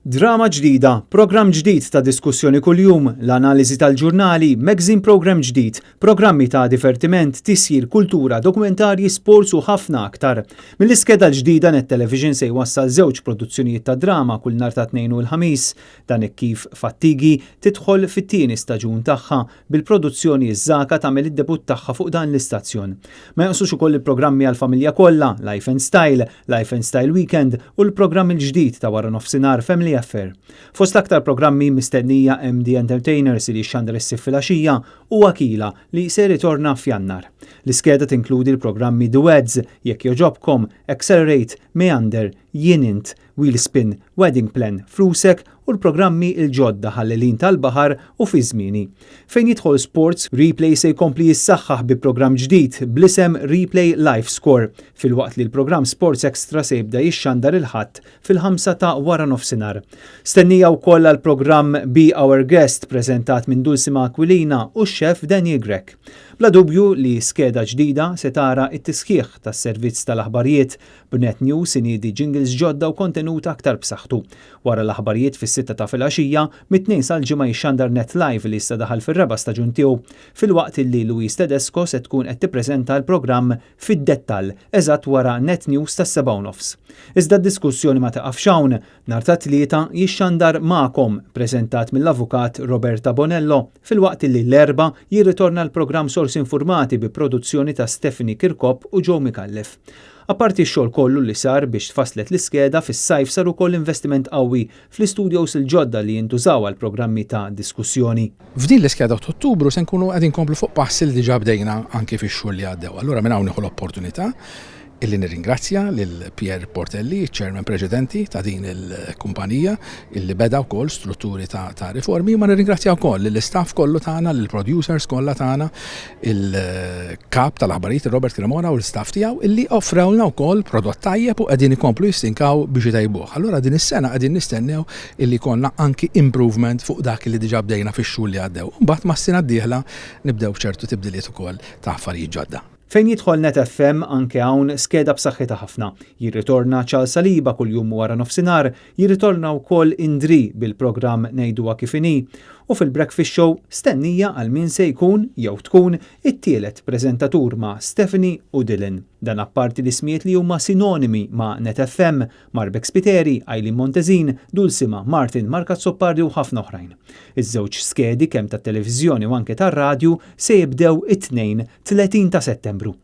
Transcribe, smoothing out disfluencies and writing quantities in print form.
Drama ġdida, programm ġdid ta' diskussjoni kuljum, l-analiżi tal-ġurnali, magazine program ġdid, programmi ta' divertiment, tisjir, kultura, dokumentarji, sports u ħafna aktar. Mill-iskeda l-ġdida Net Television se jwassal żewġ produzzjonijiet ta' drama kull nhar ta' Tnejn u l-Ħamis. Dan hekk kif Fattigi tidħol fit-tieni staġun tagħha bil-produzzjoni Iż-Żaka tagħmel id-debutt tagħha fuq dan l-istazzjon. Ma jonqsux ukoll il-programmi għall-familja kollha, Life and Style, Life and Style Weekend u l-programm il-ġdid ta' wara nofsinhar Family Affair. Fost l-aktar programmi mistennija hemm The Entertainers li jixxandar is-Sibt filgħaxija u Akila li se jirritorna f'Jannar. L-iskeda tinkludi l-programmi The Weds, Jekk Jogħġobkom, Accelerate, Meander, Jien Int, Wheelspin, Wedding Plan, Flusek u l-programmi l-ġodda Ħallelin tal-Baħar u Fi Żmieni. Fejn jidħol sports, Replay se jkompli jissaħħaħ bi programm ġdid bl-isem Replay Live Score, filwaqt li l-programm Sports Extra se jibda jixxandar il-Ħadd fil-ħamsa ta' waranofsinhar. Stennija wkoll għall-programm Be Our Guest preżentat minn Dulcima Aquilina u x-chef Daniel Grech. Bla dubju li skeda ġdida se tara t-tisħiħ tas-servizz tal-aħbarijiet B'Net News iniedi jingles ġodda u kontenut aktar b'saħħtu. Wara l-aħbarijiet fis-sitta ta' filgħaxija, mit-Tnejn sal-Ġimgħa jixxandar Net Live li issa daħal fir-raba' staġun tiegħu, filwaqt illi Louise Tedesco se tkun qed tippreżenta l-programm Fid-Dettall eżatt wara Net News tas-sebgħa u nofs. Iżda d-diskussjoni ma tiqafx hawn, nhar ta' Tlieta jixxandar Magħkom, preżentat mill-Avukat Roberta Bonello, filwaqt illi l-Erbgħa jirritorna l-programm Sorsi Informati bi produzzjoni ta' Stephanie Kirkop u Joe Micallef. Apparti x-xogħol kollu li sar biex tfasslet l-iskeda, fis-sajf sar ukoll investiment qawwi fl-istudios il-ġodda li jintużaw għall-programmi ta' diskussjoni. F'din l-iskeda ta' Ottubru se nkunu qegħdin nkomplu fuq passi li diġà bdejna anki fix-xhur li għaddew. Allura minn hawn nieħu l-opportunità illi nirringrazzja lil Pierre Portelli, iċ-chairman preċedenti ta' din il-kumpanija, illi beda wkoll strutturi ta' ta' riformi, ma nirringrazzja wkoll lill-istaff kollu tagħna, lill-producers kollha tagħna, il-kap tal-aħbarijiet Robert Cremona u l-istaff tiegħu illi offrewlna wkoll prodott tajjeb u qegħdin ikomplu jistinkaw biex itejbuh. Allura din is-sena qegħdin nistennew illi jkollna anki improvement fuq dak li diġà bdejna fix-xhur li għaddew. Imbagħad mas-sena d-dieħla nibdew b'ċertu tibdiliet ukoll ta' affarijiet ġodda. Fejn jidħol Net FM anke hawn skeda b'saħħitha ħafna. Jirritorna Charles Saliba kuljum wara nofsinhar, jirritorna wkoll Indri bil-programm Ngħiduha Kif Inhi u fil-Breakfast Show stennija għal min se jkun jew tkun it-tielet preżentatur ma' Stephanie u Dylan. Dan apparti l-ismijiet li huma sinonimi ma' Net FM, Marbeck Spiteri, Eileen Montesin, Dulcima, Martin, Mark Azzopardi u ħafna oħrajn. Iż-żewġ skedi kemm tat-televiżjoni u anke tar-radju se jibdew it-Tnejn 30 ta' Settembru.